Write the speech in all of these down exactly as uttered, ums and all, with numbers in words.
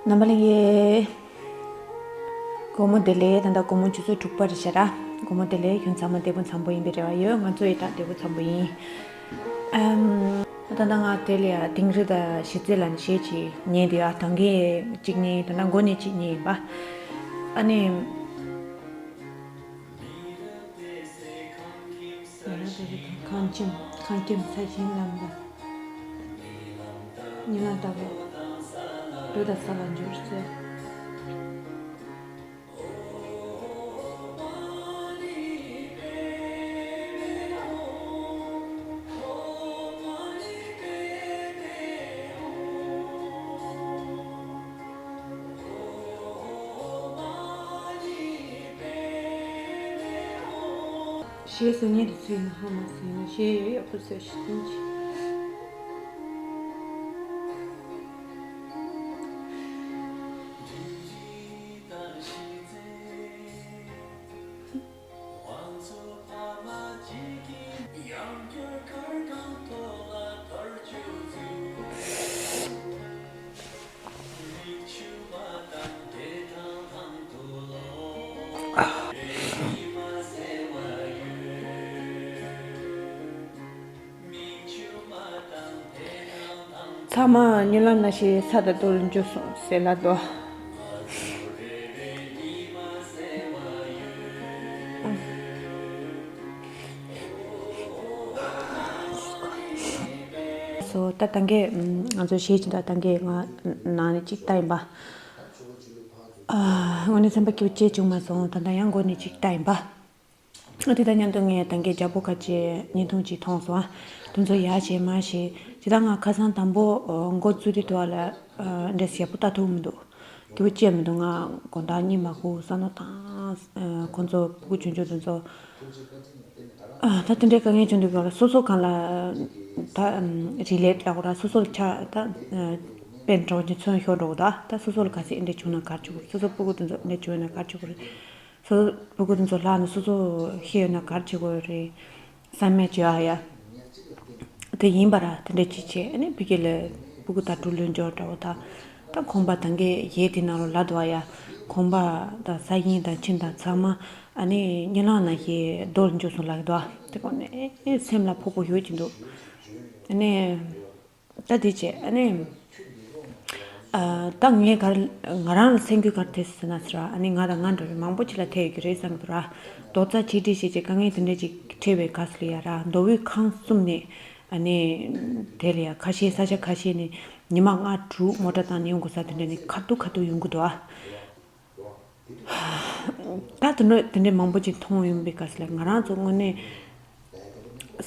རྣམ་པ་ལྷན་རྒྱས། དགོང་མོ་བདེ་ལེགས། ད་ལྟ་དགོང་མོ་ཆུ་ཚོད་དྲུག་པ་རེད་ཤག་ར། དགོང་མོ་བདེ་ལེགས། ཁྱོད་ཚང་མ་བདེ་པོ་འཚམ་པོ་ཡིན་པའི་རེ་བ་ཡོད། ང་ཚོ་ཡི་ད་བདེ་པོ་འཚམ་པོ་ཡིན། ཨམ། ད་ལྟ་ང་དེ་ལ་ཡ་དིང་རི་དང་གཞིས་རྩེ་ལ་ནི་གཞས་ཅིག་ཉན་དེ་ཡ། ད་གིན་གཅིག་ཉན། ད་ལྟ་མགོ་ནས་གཅིག་ཉན་ཡིན་པ། ཨ་ནི། ཁང་ཁྱིམ་ཁང་ཁྱིམ་ས་ཞིང་ལམ་ལ། ཉི་མ་ལྟ་བུ་རི་དང་ས་ལ་འགྱུར་ཟེར། གཞས་གསུང་མཁན་དེ་ཚོས་ཡང་ཧ་མ་གོ་ན་གཞས་ཡག་པོ་བཟོས་ཤིག་གསུང་ཅིག་ཚང་མ་གཉིད་ལམ་ནང་བཞིན་ས་དང་རྡོ་ལ་འཇུ་སོང་ཟེར་ལབ་འདུག་སོ་ད་ད་གིན་ང་ཚོ་གཞས་ཅིག་ད་ད་གིན་ང་ནང་ནས་ཅིག་བལྟས་ཡིན་པ། ཨ། དངོས་གནས་སེམས་པ་སྐྱིད་པོ་བྱས་བྱུང་མ་སོང་། ད་ལྟ་ཡང་མགོ་ནས་ཅིག་བལྟས་ཡིན་པ། ཨ། དེ་དང་མཉམ་དུ་ངས་ད་གིན་རྒྱལ་པོ་ཁ་ཆེ་བརྙན་ཐུང་ཅིག་མཐོང་སོང་། ཨ། དེ་ཚོ་ཡག་བྱས་མ་བྱས་ཅི་ད་ང་ཁ་སང་དང་པོ་འགོ་བཙུགས་དུས་དུ་བ་ལ་འདྲ་ཞེ་པོ་ལྟ་ཐུབ་མི་འདུག་སྐྱིད་པོ་བྱས་མི་འདུག་ང་དགོང་དག་གཉིད་མ་ཁུག་བསམ་བློ་བཏང་། ཁོང་ཚོ་སྤུ་གུ་ཆུང་ཆུང་དེ་ཚོ། ཨ། ད་དེ་འདྲའི་དཀའ་ངལ་བྱུང་དུས་སྐབས་ལ་སོ་སོ་གང་ལ་ད་རི་ལེཊ་ལབ་དགོས་ར། སོ་སོ་ལ་ཆ་ད་དཔེ་འདྲ་བོ་ཅིག་མཚོན་ཤོར་འགྲོ་གི་འདུག་ད་སོ་སོ་ལ་ག་ཚད་འདྲ་བྱུང་ན་ག་རེ་བྱེད་དགོས་རེད། སོ་སོ་སྤུ་གུ་དེ་ཚོ་འདྲ་བྱུང་ན་ག་རེ་བྱེད་དགོས་རེད། སོ་སོ་སྤུ་གུ་དེ་ཚོ་ལྷག་ན་སོ་སོ་ཤེས་ཡོད་ན་ག་རེ་བྱེད་དགོས་རེད་བསམ་མེད་བྱེད་ཨ་ཡ། དེ་ཡིན་པ་ར། དེ་འདྲ་ཅིག་བྱས་ཨ་ནི་ཕ་གི་ལ་སྤུ་གུ་ད་དྲུག་ལོན་འབྱོར་འདྲ་བོ་ད། ད་ཁང་པ་ད་གིན་གཞས་དེ་ནང་ལོགས་ལབ་འདུག་ཨ་ཡ། ཁང་པ་དང་ས་ཞིང་དང་ཁྱིམ་དང་ཚང་མ་ཨ་ནི་གཉིད་ལམ་ནང་བཞིན་རྡོ་ལ་འཇུ་སོང་ལབ་ཀྱི་འདུག་ཨ། དེ་ཁོ་ནས་སེམས་ལ་ཕོག་པོ་ཡོད་ཀྱི་འདུག་ཨ་ནི་ད་དེ་བྱས་ཨ་ནི། ཨ། ད་ངས་ག་རེ་ང་རང་ལ་སེམས་འགུལ་ག་རེ་ཐེབས་སོང་ཟེར་ན་ཟེར་བ། ཨ་ནི་ང་དང་ང་འདྲ་བའི་མང་པོ་ཅིག་ལ་ཐེབས་ཡོད་ཀྱི་རེད་བསམ་གྱི་འདུག་ར། རྡོག་རྩ་ཆིག་སྒྲིལ་བྱས་བྱས་དཀའ་ངལ་དེ་འདྲ་ཅིག་འཕྲད་པའི་སྐབས་སུ་ལ་ཡ་ར། མདོ་དབུས་ཁམས་གསུམ་ནས་ཨ་ནི་དེ་ལ་ཡ་ཁ་ཤས་ས་ཆ་ཁ་ཤས་ནས་ཉི་མ་ལྔ་དྲུག་མོ་ཊ་བཏང་ནས་ཡོང་དགོས་ས་དེ་འདྲ་ནས་ཁ་ཐུག་ཁ་ཐུག་ཡོང་གི་འདུག་ཨ། ད་དེ་འདྲ་དེ་འདྲ་མང་པོ་ཅིག་མཐོང་ཡོང་པའི་སྐབས་སུ་ལ་ང་རང་ཚོ་དངོས་གནས་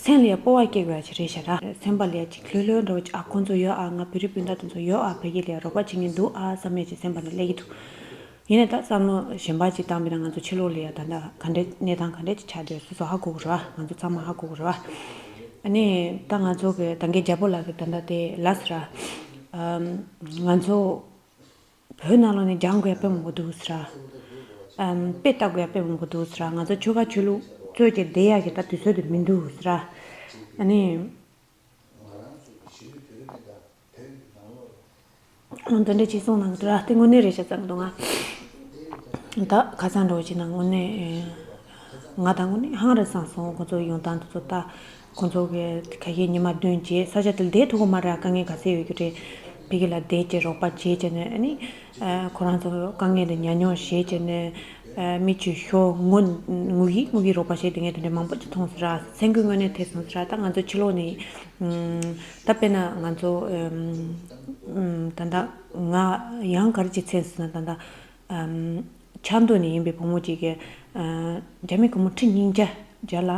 སེམས་ལ་ཡ་སྤོབས་པ་སྐྱེ་དགོས་ཡ་ཅིག་རེད་ཤག་ར། སེམས་པ་ལ་ཡ་ཅིག་ལྷོད་ལྷོད་འདྲ་བོ་ཅིག་ཨ་ཁོང་ཚོ་ཡོད་ཨ། ང་བོད་རིགས་སྤུན་ཟླ་དེ་ཚོ་ཡོད་ཨ། ཕ་གི་ལ་ཡ་རོགས་པ་བྱེད་མཁན་འདུག་ཨ་བསམ་ཡ་ཅིག་སེམས་པ་ནང་སླེབས་ཀྱི་འདུག་ཡིན་ནའི་ད་བསམ་བློ་གཞན་པ་ཅིག་བཏང་བས་ན་ང་ཚོ་ཕྱི་ལོགས་ལ་ཡ་ད་ལྟ་ག་འདྲའི་གནས་སྟངས་ག་འདྲ་ཅིག་ཆགས་བསྡད་སོ་སོ་ཧ་གོ་གི་རེད་བ། ང་ཚོ་ཚང་མ་ཧ་གོ་གི་རེད་བ། ཨ་ནི་ད་ང་ཚོ་གི་ད་གིན་རྒྱལ་པོ་ལགས་ཀྱི་ད་ལྟ་དེ་ལབ་སོང་ར། ཨམ། ང་ཚོ་བོད་ནང་ལོགས་ནས་སྦྱང་དགོས་ཡ་དཔེ་མང་པོ་འདུག་ཟེར། ཨམ། དཔེ་ལྟ་དགོས་ཡ་དཔེ་མང་པོ་འདུག་ཟེར། ང་ཚོ་ཆོལ་ཁ་ཆོས་ལུགས་རྩོད་བྱས་བསྡད་ཡ་གི་ད་དུས་ཚོད་དེ་མི་འདུག་ཟེར། ཨ་ནི། འདི་འདྲ་ཅིག་གསུངས་གནང་གི་འདུག་ར། དེ་དངོས་གནས་རེད་ཤག་བསམ་གི་འདུག་ང་། ད་ཁ་སང་འདྲ་བོ་ཅིག་ནང་དངོས་གནས་ང་དང་དངོས་གནས་ཧང་རེ་སངས་སོང་། ཁོང་ཚོ་ཡོང་སྟངས་དེ་ཚོ་ད། ཁོང་ཚོ་གི་ཁ་ཤས་ཉི་མ་བདུན་བྱས་ས་ཆ་དེར་བསྡད་ཐུབ་ཀྱི་མ་རེད། དཀའ་ངལ་ག་ཚད་ཡོད་ཀྱི་རེད། ཕ་གི་ལ་བསྡད་བྱས་རོགས་པ་བྱས་བྱས་ནས་ཨ་ནི། ཨ། ཁོ་རང་ཚོ་དཀའ་ངལ་དེ་ཉམས་མྱོང་བྱས་བྱས་ནས། ཨ། མི་ཆོས་ཤོག་ངུ་ངུ་གི་ངུ་གི་རོགས་པ་བྱས་དེ་ངས་དེ་འདྲ་མང་པོ་ཅིག་མཐོང་སོང་ར། སེམས་འགུལ་དངོས་གནས་ཐེབས་སོང་ཟེར་ར། ད་ང་ཚོ་ཕྱི་ལོགས་ནས། ཨམ། ད་དཔེར་ན་ང་ཚོ། ཨམ། ཨམ། ད་ལྟ་ང་ཡང་ག་རེ་ཅིག་མཚོན་སོང་ན་ད་ལྟ། ཨམ། ཆབ་མདོ་ནས་ཡིན་པའི་བུ་མོ་གཅིག་གིས། ཨ། རྒྱ་མི་སྒོར་མོ་ཁྲི་ཉིས་བརྒྱ་བརྒྱ་ལ།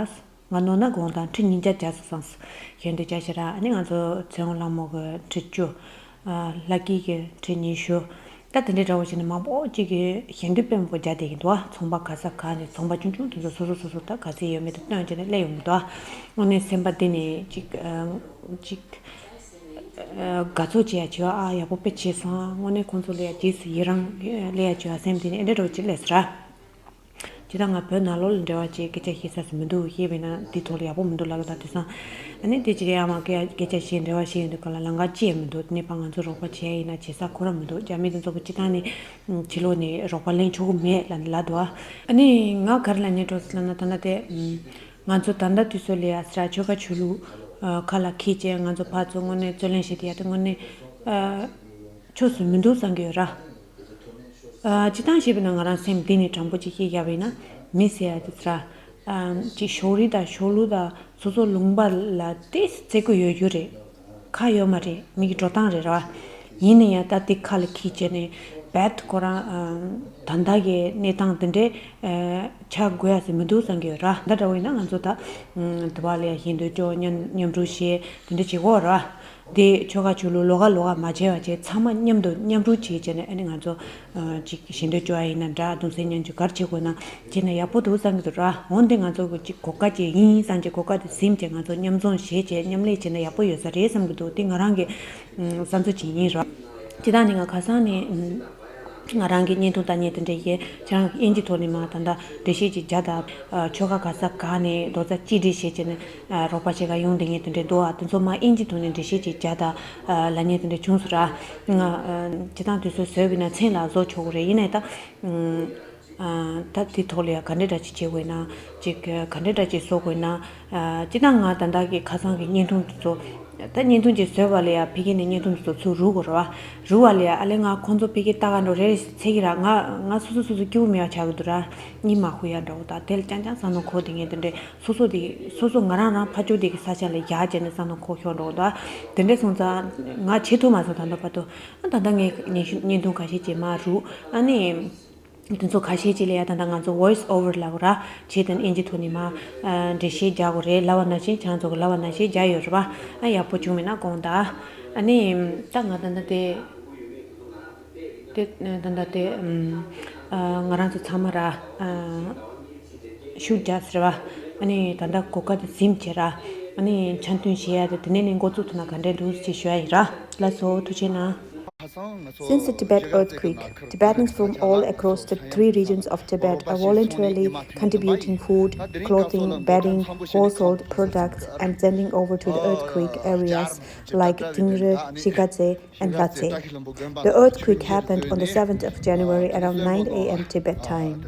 ང་ནོར་ན་དགོངས་དག་ཁྲི་ཉིས་བརྒྱ་བརྒྱ་སོང་ཟེར། གཞན་དུ་བརྒྱ་ཞེ་ར། ཨ་ནི་ང་ཚོ་ཚེ་དབང་ལྷ་མོ་གི་ཁྲི་བཅུ། ཨ། ལྷ་སྐྱིད་ཀྱི་ཁྲི་ཉི་ཤུ། ད་དེ་འདྲའི་འདྲ་བོ་བྱས་ནས་མང་པོ་གཅིག་གིས་ཞལ་འདེབས་དཔེ་མང་པོ་རྒྱག་བསྡད་ཀྱི་འདུག་ཚོང་པ་ག་ས་ག་ནས་ཚོང་པ་ཆུང་ཆུང་དེ་ཚོ་སོ་སོ་སོ་སོ་ད་ག་ཚད་ཡོད་མེད་དེ་བཏོན་བྱས་ནས་སླེབས་ཡོང་གི་འདུག་དངོས་གནས་སེམས་པ་འདི་ནས་གཅིག་ཨ། གཅིག་ཨ། དགའ་ཚོར་བྱེད་ཡ་བྱེད་ཨ། ཡག་པོ་དཔེ་བྱས་སོང་ཨ། དངོས་གནས་ཁོང་ཚོ་ལ་ཡ་རྗེས་སུ་ཡི་རང་སླེབས་ཡ་བྱེད་ཨ། སེམས་འདི་ནས་ཨེ་འདྲ་འདྲ་བོ་གཅིག་སླེབས་སོང་ར། དེ་དང་ང་བོད་ནང་ལོགས་ལ་འབྲེལ་བ་བྱས་སྐད་ཆ་བཤད་ས་སུ་མི་འདུག་ཤེས་པས་ན་དེ་ཐོག་ལ་ཡག་པོ་མི་འདུག་ལབ་ལ། ད་དེང་སང་ཨ་ནི་དེ་ཅིག་ཡང་མ་སྐད་སྐད་ཆ་བཤད་འབྲེལ་བ་བཤད་ཡོང་དུས་ག་ལ་ལམ་ཁ་ཅི་ཡང་མི་འདུག་ནས་པ་ང་ཚོ་རོགས་པ་བྱས་ཡིན་ན་བྱེད་ས་ཁོ་རང་མི་འདུག་རྒྱ་མི་དེ་ཚོ་གི་སྤྱི་བཏང་ནས་ཕྱི་ལོགས་ནས་རོགས་པ་ལེན་ཆོག་གི་མེད་ལབ་ནས་ལབ་འདུག་ཨ་ནི་ང་ག་རེ་ལབ་སྙིང་འདོད་སོང་ལབ་ན། ད་ལྟ་དེ་ང་ཚོ་ད་ལྟ་དུས་ཚོད་ལ་ཡ་སྲ་ཆོལ་ཁ་ཆོས་ལུགས་ཁ་ལ་འཁྱེར་བྱས་ང་ཚོ་ཕར་ཚུར་དངོས་གནས་རྩོད་ལེན་བྱེད་དེ་ཡ་དེ་དངོས་གནས་ཕྱོགས་སུ་མི་འདུག་བསམ་གྱི་ཡོད་ར། ཨ། སྤྱིར་བཏང་བཤད་པ་ན་ང་རང་སེམས་གཏིང་ནས་དྲང་པོ་ཅིག་བཤད་རྒྱབ་པ་ཡིན་ན། མི་ཟེར་ཡ་དེ་ཚོ་ར། ཨ། ཅིག་ཕྱོགས་རིས་དང་ཕྱོགས་ལྷུང་དང་སོ་སོ་ལུང་པ་ལ་ཏོག་ཙམ་བརྩི་བཀུར་ཡོད་རྒྱུ་རེད། ཁག་ཡོད་མ་རེད། མི་གི་འགྲོ་སྟངས་རེད་ར། ཡིན་ན་ཡང་ད་དེ་ཁ་ལ་འཁྱེར་བྱས་ནས་རྦད་ཁོ་རང་། ཨ། ད་ལྟ་གི་གནས་སྟངས་དེ་འདྲའི། ཨ། ཆགས་དགོས་ཡ་ཟེར་མི་འདུག་བསམ་གྱི་ཡོད་ར། ད་འདྲ་བོ་ཡིན་ན་ང་ཚོ་ད། ཨ། དེ་བ་ལ་ཡ་ཞེ་འདོད་སྐྱོ་མཉམ་མཉམ་རུབ་བྱས་དེ་འདྲ་བྱེད་དགོས་ར། དེ་ཆོལ་ཁ་ཆོས་ལུགས་ལོགས་ཀ་ལོགས་ཀ་མ་བྱས་པ་བྱས་ཚང་མ་མཉམ་དུ་མཉམ་རུབ་བྱས་བྱས་ནས་ཨ་ནི་ང་ཚོ་ཨ་ཅིག་ཞེ་འདོད་སྐྱོ་བ་ཡིན་ན་འདྲ། གདུང་སེམས་མཉམ་སྐྱེད་ག་རེ་བྱེད་དགོས་ན་བྱས་ན་ཡག་པོ་འདུག་བསམ་གྱི་འདུག་ར། འོན་ཏེ་ང་ཚོ་གི་ཅིག་གོ་སྐབས་ཅིག་ཡིན་བསམ་བྱས་གོ་སྐབས་དེ་ཟིན་བྱས་ང་ཚོ་མཉམ་འཛོམས་བྱས་བྱས་མཉམ་ལས་བྱས་ན་ཡག་པོ་ཡོད་ས་རེད་བསམ་གྱི་འདུག་དེ་ང་རང་གི་ཨ་བསམ་ཚུལ་ཅིག་ཡིན་ར། སྤྱིར་བཏང་ནི་ང་ཁ་སང་ནས་ཨ། ང་རང་གི་བརྙན་ཐུང་ལྟ་མཁན་དེ་འདྲ་ཡིན། ཁྱེད་རང་གིས་དབྱིན་ཇི་ཐོག་ནས་མར་ད་ལྟ་འགྲེལ་བཤད་ཅིག་རྒྱག་དང་། ཨ། ཆོལ་ཁ་ག་ས་ག་ནས་རྡོག་རྩ་གཅིག་སྒྲིལ་བྱས་བྱས་ནས། ཨ། རོགས་པ་བྱེད་ག་ཡོང་བསྡད་མཁན་དེ་འདྲ་འདུག་ཨ། དེ་ཚོ་མར་དབྱིན་ཇི་ཐོག་ནས་འགྲེལ་བཤད་ཅིག་རྒྱག་དང་། ཨ། ལབ་མཁན་དེ་འདྲ་བྱུང་སོང་ར། ང་། ཨ། སྤྱིར་བཏང་དུས་ཚོད་བཟོས་པ་ཡིན་ན་མཚན་ལ་བཟོ་ཆོག་གི་རེད། ཡིན་ནའི་ད། ཨ། ད་དེ་ཐོག་ལ་ཡ་ག་འདྲ་འདྲ་ཅིག་བྱེད་དགོས་ན། ཅིག་ག་འདྲ་འདྲ་ཅིག་བཟོ་དགོས་ན། ཨ། སྤྱིར་བཏང་ང་ད་ལྟ་གི་ཁ་སང་གི་བརྙན་ཐུང་དེ་ཚོ། ད་བརྙན་ཐུང་ཅིག་བཟོས་པ་ལ་ཡ་ཕ་གི་ནས་བརྙན་ཐུང་དེ་ཚོ་ཚུར་རུག་དགོས་རེད་བ། རུག་པ་ལ་ཡ་ཨ་ལས་ང་ཁོང་ཚོ་ཕ་གི་ལྟ་ག་འགྲོ་རེད་ཟེར་གྱི་ར། ང་ང་སོ་སོ་སོ་སོ་སྐྱིད་པོ་མེད་པ་ཆགས་ཀྱི་འདུག་ར། གཉིད་མ་ཁུག་ཡ་འདྲ་བོ་དང་། དེ་ལ་རྐྱང་རྐྱང་བསམ་བློ་འཁོར་བསྡད་མཁན་དེ་འདྲས། སོ་སོ་དེ་སོ་སོ་ང་རང་རང་ཕར་ཕྱོགས་དེ་གི་ས་ཆ་ལ་ཡར་བྱས་ནས་བསམ་བློ་འཁོར་ཤོར་འགྲོ་གི་འདུག་དེ་འདྲས་སོང་ཙང་ང་བྱེད་ཐུབ་མ་སོང་ད་ལྟ་བར་དུ། ཨ། ད་ལྟ་ངས་བརྙན་ཐུང་ཁ་ཤས་ཅིག་མར་རུག་ཨ་ནི། དེ་ཚོ་ཁ་ཤས་ཅིག་ལ་ཡ་ད་ལྟ་ང་ཚོ་voice over ལབ་ར། བྱས་ཙང་དབྱིན་ཇི་ཐོག་ནས་མར། ཨ། འགྲེལ་བཤད་རྒྱག་དགོས་རེད་ལབ་པ་ནང་བཞིན་ཁྱེད་རང་ཚོ་གི་ལབ་པ་ནང་བཞིན་རྒྱག་ཡོད་རེད་བ། ཨ། ཡག་པོ་བྱུང་མེད་ན་དགོངས་དག་ཨ་ནི་ད་ང་ད་ལྟ་དེ། དེ་ད་ལྟ་དེ། ཨ། ང་རང་ཚོ་ཚང་མ་ར། ཨ། ཤུགས་རྒྱག་ཟེར་བ། ཨ་ནི་ད་ལྟ་གོ་སྐབས་དེ་ཟིན་བྱས་ར། ཨ་ནི་འཆམ་མཐུན་བྱེད་ཡ་དེ་དེ་ནས་ནས་འགོ་བཙུགས་ཐུབ་ན་ག་འདྲས་འདུག་ཅེས་ཞུ་ཡ་ཡིན་ར། ལགས་སོ། ཐུགས་རྗེ་གནང་། Since the Tibet earthquake, Tibetans from all across the three regions of Tibet are voluntarily contributing food, clothing, bedding, household products, and sending over to the earthquake areas like Tingre, Shigatse, and Lhotse. The earthquake happened on the seventh of January around nine a m Tibet time.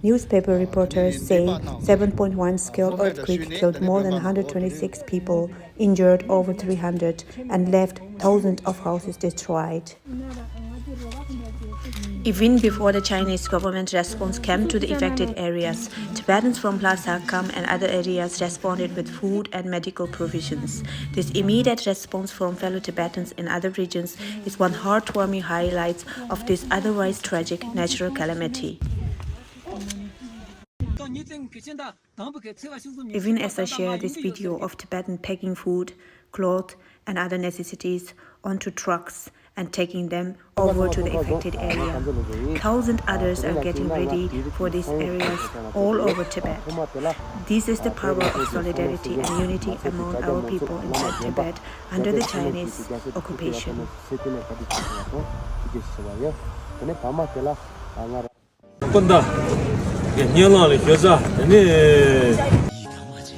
Newspaper reporters say seven point one scale earthquake killed more than one hundred twenty-six people, injured over three hundred, and left thousands of houses destroyed. Even before the Chinese government response came to the affected areas, Tibetans from Lhasa, Kham, and other areas responded with food and medical provisions. This immediate response from fellow Tibetans in other regions is one heartwarming highlight of this otherwise tragic natural calamity. Even as I share this video of Tibetan packing food, cloth, and other necessities onto trucks and taking them over to the affected area, thousand others are getting ready for these areas all over Tibet. This is the power of solidarity and unity among our people inside Tibet under the Chinese occupation. སྤུན་ཟླ། སྙན་ལམ་ལ་ཞོལ་ས་དེ་ནི། ཡིད་ཐང་མ་ཆད།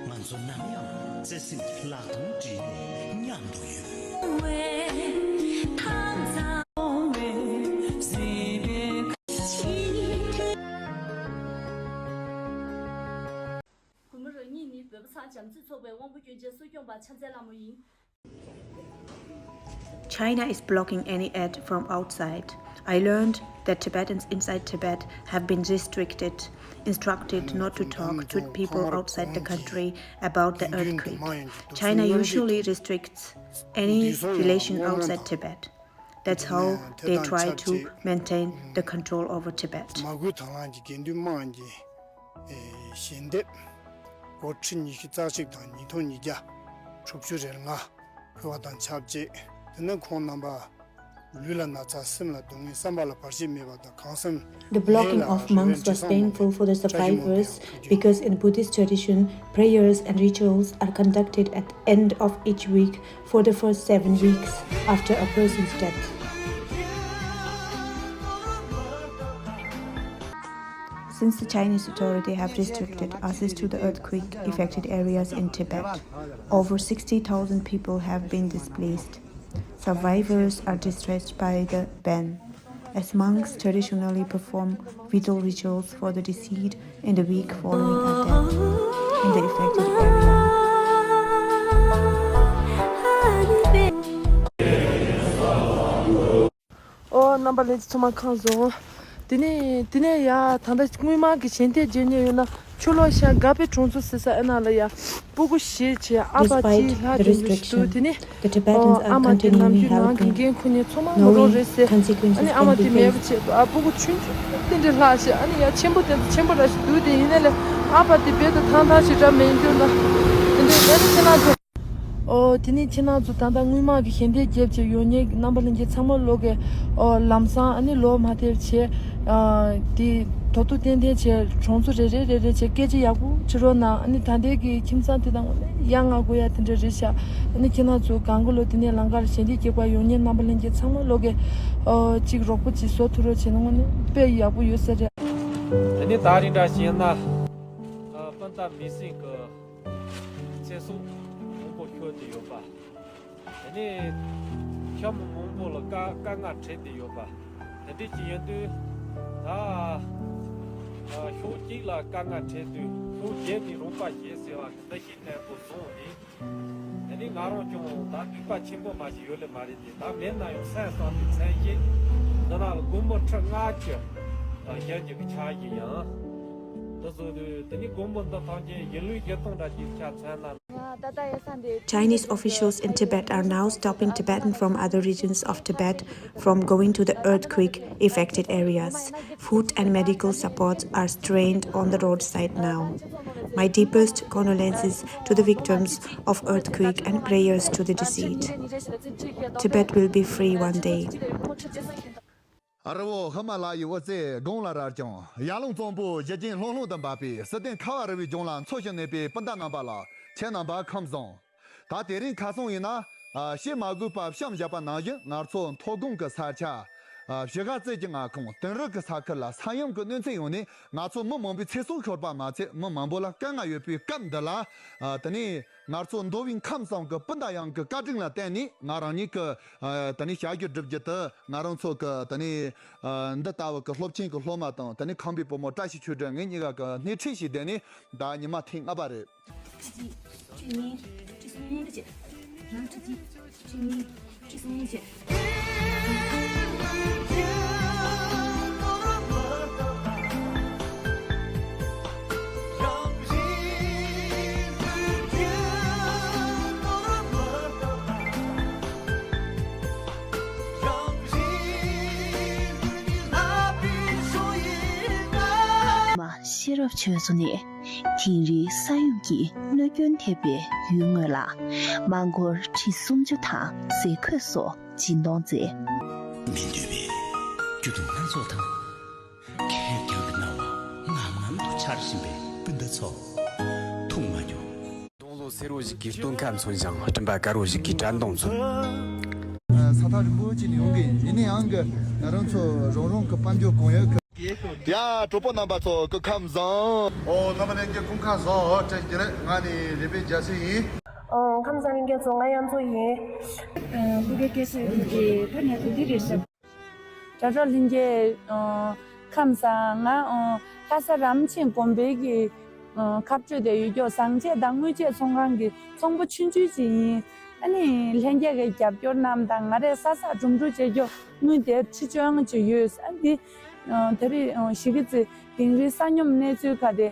ང་ཚོ་ནམ་ཡང་བརྩེ་སེམས་ཀྱི་ལག་རྡང་སྦྲེལ་ནས་མཉམ་དུ་ཡོད། གུས་མོ་རང་ཉིད་ནི་བོད་པ་ཚང་བྱམས་བརྩེ་ཚོགས་པའི་དབང་པོ་སྐྱོན་ཅན་གསོ་སྐྱོང་པ་ཕྱག་འཚལ་ལྷ་མོ་ཡིན། China is blocking any aid from outside. I learned that Tibetans inside Tibet have been restricted, instructed not to talk to people outside the country about the earthquake. China usually restricts any relation outside Tibet. That's how they try to maintain the control over Tibet. ཞལ་འདེབས། སྒོར་ཁྲི་ཉི་ཤུ་རྩ་གཅིག་དང་ཉིས་སྟོང་ཉིས་བརྒྱ་དྲུག་ཅུ་རེ་ལྔ་ཕུལ་བ་དང་ཆབས་ཅིག་དེ་ནས་ཁོང་རྣམ་པ་ལུས་ལ་ན་ཚ། སེམས་ལ་སྡུག་བསྔལ། བསམ་པ་ལ་བར་ཆད་མེད་པ་དང་། གང་སེམས། The blocking of monks was painful for the survivors because in Buddhist tradition, prayers and rituals are conducted at the end of each week for the first seven weeks after a person's death. Since the Chinese authorities have restricted access to the earthquake affected areas in Tibet, over sixty thousand people have been displaced. Survivors are distressed by the ban, as monks traditionally perform vital rituals for the deceased in the week following a death in the affected area. ཨོ། རྣམ་པ་ལྷན་རྒྱས་ཚང་མ་ཁམས་བཟང་། དེ་ནས་དེ་ནས་ཡ་ད་ལྟ་དངུལ་སྨར་གྱི་ཞལ་འདེབས་རྒྱག་མཁན་ཡོད་ན། ཆུ་ལོག་ཤར་དགའ་པའི་གྲོང་ཚོ་ཟེར་ས་ཨ་ན་ལ་ཡ་སྤུ་གུ་བཞི་བྱས་ཨ་ཕ་གཅིག་ལྷག་དེ་འདྲ་ཞིག་འདུག་དེ་ནས་ཨོ་ཨ་མ་དེ་ནམ་རྒྱུན་ནང་གི་འགན་ཁུར་མཁན་ཚང་མ་མོ་རང་རེད་ཟེར། ཨ་ནི་ཨ་མ་དེ་མེད་པ་བྱས་འདུག་ཨ་སྤུ་གུ་ཆུང་ཆུང་དེ་འདྲ་ལྷག་བྱས། ཨ་ནི་ཡ་ཆེན་པོ་དེ་ཚོ་ཆེན་པོ་འདྲ་ཞིག་འདུག་དེ་ཡིན་ནའི་ལས་ཨ་ཕ་དེ་རྦད་དེ་ཐང་ཐང་ཞིག་འདྲ་མེད་རྒྱུ་ལ། དེ་འདྲ་ཡིན་ནའི་ཁྱེད་རང་ཚོ། ཨོ། དེ་ནས་ཁྱེད་རང་ཚོ་ད་ལྟ་དངུལ་སྨར་གྱི་ཞལ་འདེབས་རྒྱབ་བྱས་ཡོང་མཁན་རྣམ་པ་ལྷན་རྒྱས་ཚང་མ་ལོག་གི། ཨོ། ལམ་སང་ཨ་ནི་ལོག་མ་ཐེབས་བྱས། ཨ། དེ་ཐོག་ཐུག་ཏན་ཏན་བྱས་གྲོང་ཚོ་རེ་རེ་རེ་རེ་བྱས་སྐད་ཆ་ཡག་པོ་དྲི་རོགས་གནང་། ཨ་ནི་ད་ལྟའི་གི་ཁྱིམ་ཚང་དེ་དང་ཡ་ང་དགོས་ཡ་དེ་འདྲ་རེད་ཤག་ཨ་ནི་ཁྱེད་རང་ཚོ་གང་ག་ལོ་དེ་ནས་ལམ་ཁར་ཞལ་འདེབས་རྒྱག་པ་ཡོང་མཁན་རྣམ་པ་ལྷན་རྒྱས་ཚང་མ་ལོག་གི། ཨོ། གཅིག་རོགས་པ་གཅིག་བཟོ་ཐུབ་རོགས་བྱས་ན་དངོས་གནས་དཔེ་ཡག་པོ་ཡོད་ས་རེད། དེ་ནས་ད་རིང་འདྲ་བྱས་ན། ཨ། སྤུན་ཟླ་མི་སེར་གི་ཚེ་སྲོག་མང་པོ་ཤོར་ཏེ་ཡོད་པ། དེ་ནས་ཤ་མོ་མང་པོ་ལ་དཀའ་དཀའ་ངལ་འཕྲད་དེ་ཡོད་པ། དེ་འདྲ་ཅིག་ཡིན་དུས་ད་ཨ་ཕྱོགས་གཅིག་ལ་དཀའ་ངལ་འཕྲད་དུས་ཕྱོགས་གཞན་ནས་རོགས་པ་བྱེད་ཟེར་བ་གི་འདུ་ཤེས་བརྟན་པོ་བཟུང་ནས། དེ་ནས་ང་རང་ཀྱང་ད་ནུས་པ་ཆེན་པོ་མ་ཞིག་ཡོད་ལེ་མ་རེད་དེ། ད་མེད་ན་ཡང་སེམས་བསམ་པའི་མཚན་ཞིག་འདི་ན་ལ་སྒོར་མོ་ཁྲི་ལྔ་བཅུ་བཞག་རྒྱུ་གི་ཆ་ཞིག་ཡང་། དེ་སོང་དུས་དེ་ནས་སྒོར་མོ་འདི་ཐམས་ཅད་ཡིན་ལུགས་བརྒྱུད་གཏོང་འདྲ་ཅིག་ཆ་མཚོན་ན། Chinese officials in Tibet are now stopping Tibetans from other regions of Tibet from going to the earthquake affected areas. Food and medical supports are strained on the roadside now. My deepest condolences to the victims of earthquake and prayers to the deceased. Tibet will be free one day. རི་བོ་ཧི་མ་ལ་ཡའི་དབུ་རྩེ་དགུང་ལ་རལ་ཅིང་། ཡར་ཀླུང་གཙང་པོ་བཞི་བརྒྱན་ལྷུང་ལྷུང་དུ་འབབ་པའི་བསིལ་ལྡན་ཁ་བ་རི་བོའི་ལྗོངས་ལ་འཚོ་ཞིང་གནས་པའི་སྤུན་ཟླ་རྣམ་པ་ལ་ཁྱེད་རྣམ་པ་ཁམས་བཟང་། ད་དེ་རིང་ཁ་སང་ཡིན་ན། ཨ། བཤད་མ་དགོས་པ་བཤམས་བཞག་པ་ནང་བཞིན་ང་ཚོ་མཐོ་སྒང་གི་ས་ཆ། ཨ། བཞི་ཀ་རྩེ་གི་མངའ་ཁོངས་དིང་རི་གི་ས་ཁུལ་ལ་ས་ཡོམ་གྱི་གནོད་འཚེ་ཡོང་ནས་ང་ཚོ་མི་མང་པོའི་ཚེ་སྲོག་ཤོར་པ་མ་ཚད་མི་མང་པོ་ལ་དཀའ་ངལ་ཡོད་པའི་སྐབས་འདི་ལ། ཨ། དེ་ནས་ང་ཚོ་མདོ་དབུས་ཁམས་གསུམ་གྱི་སྤུན་ཟླ་ཡོངས་ཀྱི་བཀའ་དྲིན་ལ་བརྟེན་ནས་ང་རང་ཉིད་ཀྱི། ཨ། དེ་ནས་བྱ་རྒྱུ་སྒྲུབ་རྒྱུ་དེ་ང་རང་ཚོ་གི་དེ་ནས། ཨ། འདི་ལྟ་བུ་གི་སློབ་ཆེན་གྱི་སློབ་མ་དང་དེ་ནས་ཁམས་པའི་བུ་མོ་བཀྲ་ཤིས་ཆོས་སྒྲོན་ངེད་གཉིས་ཀ་གི་སྣེ་ཁྲིད་བྱས་བསྡད་ནས་ད་ཉི་མ་ཐེངས་ལྔ་པ་རེད། གཅིག་གཅིག་གཉིས་གཅིག་གསུམ་གཅིག་རང་གཅིག་གཅིག་གཉིས་གཅིག་གསུམ་གཅིག་མ་ཤེས་རབ་ཆོས་ཚོ་ནས། དིང་རིའི་ས་ཡོམ་གྱི་གནོད་སྐྱོན་ཐེབས་པའི་ཡུལ་དངོས་ལ་མ་འགོར་ཁྲི་སུམ་ཅུ་དང་ཟས་གོས་སོགས་སྦྱིན་གཏོང་མཛད། མི་འདོད་པའི་རྒྱུ་དང་སྣ་ཚོགས་དང་། ཁེར་རྐྱང་གི་སྣང་བ་ངང་ངམ་དུ་འཆར་བཞིན་པའི་སྤུན་ཟླ་ཚོ་ཐུགས་མ་སྐྱོ། སྡོང་ལོ་སེར་བོ་ཞིག་གིས་སྟོན་ཁ་མཚོན་ཞིང་སྤྲིན་པ་དཀར་བོ་ཞིག་གིས་དྲན་གདུང་མཚོན། ས་ཐག་རིང་པོ་ཅིག་ནས་ཡོང་གི་ཡིན། ཡིན་ན་ཡང་གི་ང་རང་ཚོ་རང་རང་གི་དཔལ་འབྱོར་གང་ཡོད་གི། ཡ། གྲོགས་པོ་རྣམ་པ་ཚོ་སྐུ་ཁམས་བཟང་། ཨོ། རྣམ་པ་ལྷན་རྒྱས་སྐུ་ཁམས་བཟང་། ཨོ། བཀྲ་ཤིས་བདེ་ལེགས། ང་ནི་རེ་པའི་རྒྱལ་སྲས་ཡིན། ཨོ། ཁམས་བཟང་ལྷན་རྒྱས་ཚོ། ང་གཡང་མཚོ་ཡིན། ཨ། སྐུ་སྒེར་སྐད་ཆ་དེ་ད་ནས་དེ་འདི་རེད་ཤག་དྲ་གྲོགས་ལྷན་རྒྱས། ཨ། ཁམས་བཟང་། ང་། ཨ། ལྷ་ས་རམ་ཆེན་དགོན་པའི་གི་ཨ། ཁ་སྤྲོད་དེ་ཡོད་ཀྱོག་ཟངས་ཆས་དང་དངུལ་ཆས་ཚོང་ཁང་གི་ཚོང་པ་ཆུང་ཆུང་ཅིག་ཡིན། ཨ་ནི་ལྷན་རྒྱས་ཀྱི་རྒྱབ་སྐྱོར་རྣམས་དང་ང་རས་ས་ས་གྲུམ་གྲུ་བྱེད་ཀྱོག་དངུལ་དེ་ཁྲི་བཅོ་ལྔ་ཅིག་ཡོད། ཨ་ནི་ཨ། དེ་རིང་ཨ། གཞིས་ཀ་རྩེ་དིང་རིའི་ས་ཡོམ་གནས་ཚུལ་ཁ་དེ་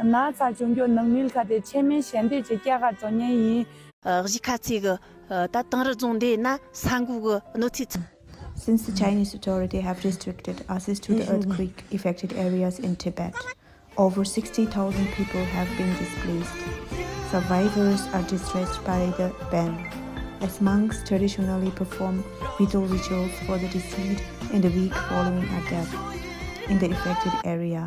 ན་ཚ་བྱུང་ཀྱོག་ནང་མི་ཁ་དེ་ཆེད་མེད་ཞལ་འདེབས་ཅིག་སྐྱེལ་གར་འགྲོ་མཁན་ཡིན། ཨ། གཞིས་ཀ་རྩེ་གི། ཨ། ད་དིང་རི་རྫོང་འདི་ན་ས་འགུལ་གི་གནོད་འཚེ་ཚ། Since the Chinese authorities have restricted access to the earthquake affected areas in Tibet, over sixty thousand people have been displaced. Survivors are distressed by the ban, as monks traditionally perform vital rituals for the deceased in the week following a death in the affected area.